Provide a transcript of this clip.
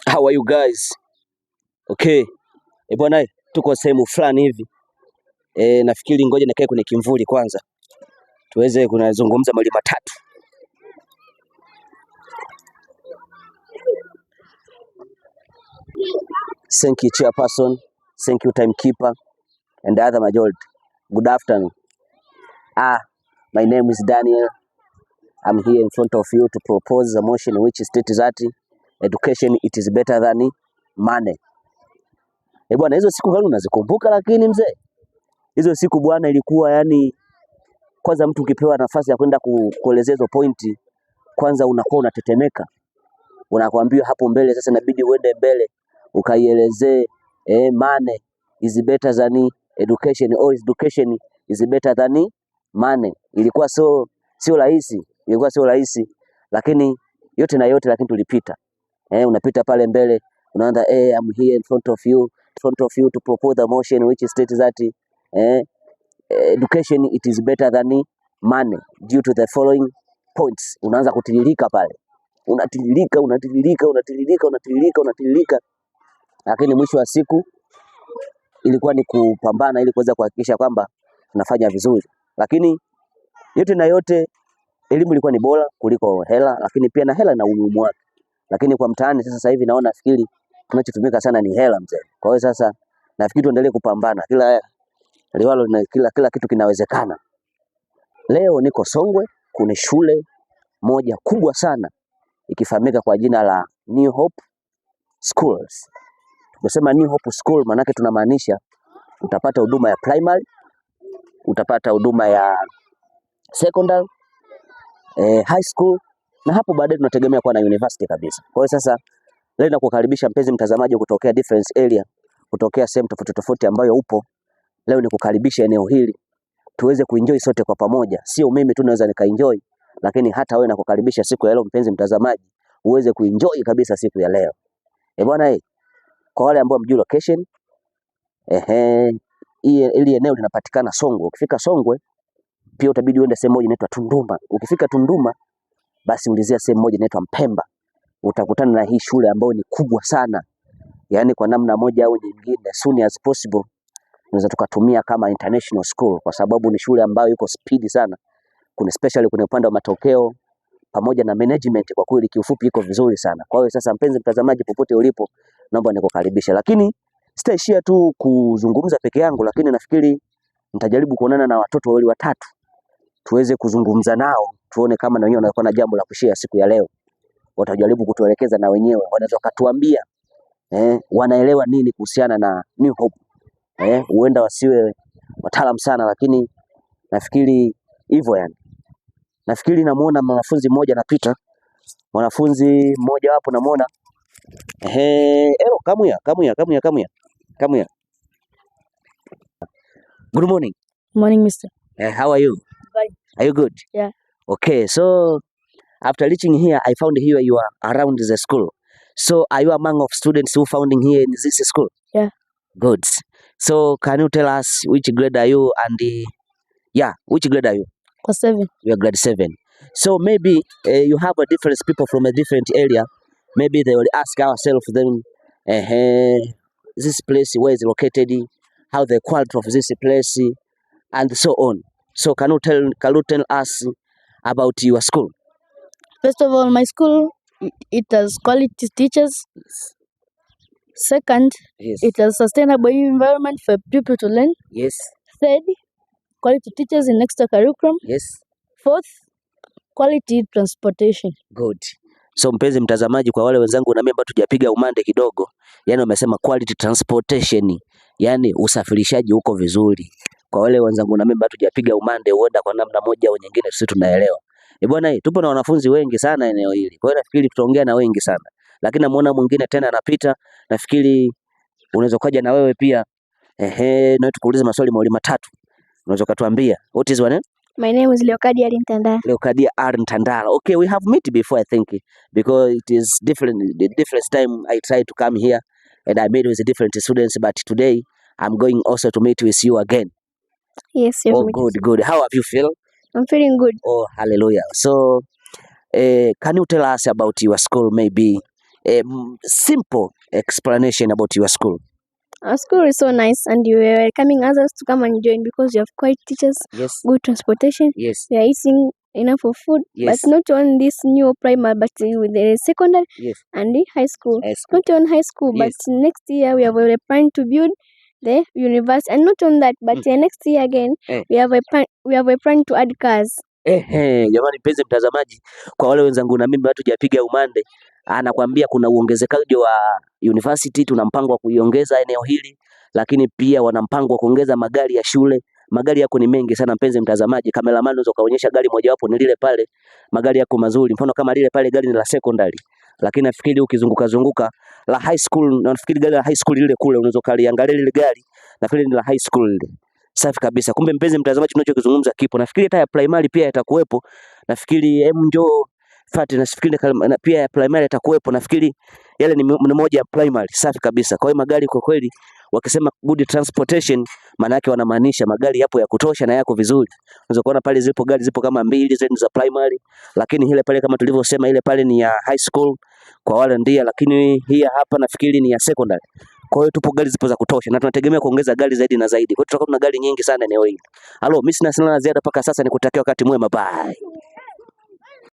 How are you guys? Okay. E bwana, tuko sehemu fulani hivi. E, nafikiri ngoja nikae kwenye kimvuli kwanza tuweze kunazungumza mawili matatu. Thank you chairperson, thank you timekeeper and other majority. Good afternoon. Ah, my name is Daniel. I'm here in front of you to propose a motion which states that education it is better than money. Eh, bwana, hizo siku kali unazikumbuka lakini mzee? Hizo siku bwana, ilikuwa yani kwanza mtu ukipewa nafasi ya kwenda kuelezea hizo pointi, kwanza unakuwa unatetemeka, unakwambiwa hapo mbele sasa inabidi uende mbele ukaielezee money is better than education or education is better than money. Ilikuwa sio rahisi, ilikuwa sio rahisi, lakini yote na yote, lakini tulipita. Unapita pale mbele unaanza I'm here in front of you, front of you to propose the motion which states that education it is better than money due to the following points. Unaanza kutiririka pale, unatiririka unatiririka unatiririka unatiririka unatiririka, lakini mwisho wa siku ilikuwa ni kupambana ili kuweza kuhakikisha kwamba tunafanya vizuri, lakini yote na yote elimu ilikuwa ni bora kuliko hela, lakini pia na hela na umuhimu wake. Lakini kwa mtaani sasa hivi naona nafikiri kinachotumika sana ni hela mzee. Kwa hiyo sasa nafikiri tuendelee kupambana, kila liwalo na kila kitu kinawezekana. Leo niko Songwe, kuna shule moja kubwa sana ikifahamika kwa jina la New Hope Schools. Tukisema New Hope School maanake tunamaanisha utapata huduma ya primary, utapata huduma ya secondary, high school na hapo baadaye tunategemea kuwa na university kabisa. Kwa hiyo sasa leo nakukaribisha mpenzi mtazamaji kutokea different area, kutokea sehemu tofauti tofauti ambayo upo. Leo nikukaribisha eneo hili tuweze kuenjoy sote kwa pamoja. Sio mimi tu naweza nikaenjoy, lakini hata wewe nakukaribisha siku ya leo mpenzi mtazamaji uweze kuenjoy kabisa siku ya leo. Eh bwana, kwa wale ambao mjui location, ehe, hili eneo linapatikana Songwe. Ukifika Songwe pia utabidi uende sehemu moja inaitwa Tunduma. Ukifika Tunduma basi ulizia sehemu moja inaitwa Mpemba, utakutana na hii shule ambayo ni kubwa sana, yaani kwa namna moja au nyingine, soon as possible tunaweza tukatumia kama international school, kwa sababu ni shule ambayo iko speed sana, kuna especially kwenye upande wa matokeo pamoja na management. Kwa kweli kiufupi iko vizuri sana. Kwa hiyo sasa, mpenzi mtazamaji, popote ulipo, naomba nikukaribisha, lakini sitaishia tu kuzungumza peke yangu, lakini nafikiri nitajaribu kuonana na watoto wawili watatu tuweze kuzungumza nao, tuone kama na wenyewe wanakuwa na jambo la kushare siku ya leo. Watajaribu kutuelekeza na wenyewe, wanaweza wakatuambia wanaelewa nini kuhusiana na New Hope. Huenda wasiwe wataalamu sana, lakini nafikiri hivyo yani. Nafikiri namuona mwanafunzi mmoja anapita, mwanafunzi mmoja wapo namuona. Ehe, hello, come here, come here, come here, come here. Come here. Good morning. Morning, mister. How are you? Fine. Are you good? Yeah. Okay, so after reaching here, I found here you are around the school. So are you among of students who founding here in this school? Yeah. Good. So can you tell us which grade are you and yeah, which grade are you? Class 7. You are grade 7. So maybe you have a different people from a different area. Maybe they will ask ourselves then, this place where is located, how the quality of this place, and so on. So can you tell us about your school? First of all, my school, it has quality teachers. Second, it has sustainable environment for people to learn. Third, quality teachers in extra curriculum. Fourth, quality transportation. Good. So mpenzi mtazamaji, kwa wale wenzangu na mimi ambao tujapiga umande kidogo, yani wamesema quality transportation, yani usafirishaji uko vizuri. Kwa wale wenzangu na mimi ambao tujapiga umande, huenda kwa namna moja au nyingine sisi tunaelewa. Eh bwana, tupo na wanafunzi wengi sana eneo hili. Kwa hiyo nafikiri tutaongea na wengi sana. Lakini namuona mwingine tena anapita, nafikiri unaweza ukaja na wewe pia. Ehe, na tukuulize maswali mawili matatu. Unaweza ukatuambia. What is your name? My name is Leocadia Ntandala. Leocadia R. Ntandala. Okay, we have met before, I think, because it is different. The different time I tried to come here and I met with different students, but today I'm going also to meet with you again. Yes, you've Oh, met. good, good. How have you feel? I'm feeling good. Oh, hallelujah. So, can you tell us about your school, maybe A simple explanation about your school. Our school is so nice, and we are welcoming others to come and join because we have quite teachers, good transportation. We are eating enough of food, but not on this new primary, but with the secondary and the high school. High school. Not on high school, but next year we have a plan to build the university, and not on that, but next year again we have a plan to add cars. Ehe, jamani mpenzi mtazamaji, kwa wale wenzangu na mimi hatujapiga umande, anakwambia kuna uongezekaji wa university, tuna mpango wa kuiongeza eneo hili, lakini pia wana mpango wa kuongeza magari ya shule. Magari yako ni mengi sana mpenzi mtazamaji, cameraman unaweza kaonyesha gari mojawapo ni lile pale, magari yako mazuri. Mfano kama lile pale gari ni la secondary, lakini nafikiri ukizunguka zunguka la high school, nafikiri gari la high school lile kule unaweza kaliangalia lile gari, nafikiri ni la high school lile. Safi kabisa. Kumbe mpenzi mtazamaji, tunachokizungumza kipo. Nafikiri hata ya primary pia yatakuwepo. Nafikiri hem, njoo fuate, nafikiri na pia ya primary yatakuwepo. Nafikiri yale ni moja ya primary. Safi kabisa. Kwa hiyo magari kwa kweli wakisema good transportation, maana yake wanamaanisha magari yapo ya kutosha na yako vizuri. Unaweza kuona pale zipo gari zipo kama mbili, zile ni za primary, lakini ile pale kama tulivyosema ile pale ni ya high school kwa wale ndia, lakini hii hapa nafikiri ni ya secondary. Kwa hiyo tupo gari zipo za kutosha na tunategemea kuongeza gari zaidi na zaidi. Kwa hiyo tutakuwa tuna gari nyingi sana eneo hili. Halo, mimi sina la ziada mpaka sasa, nikutakia wakati mwema. Bye.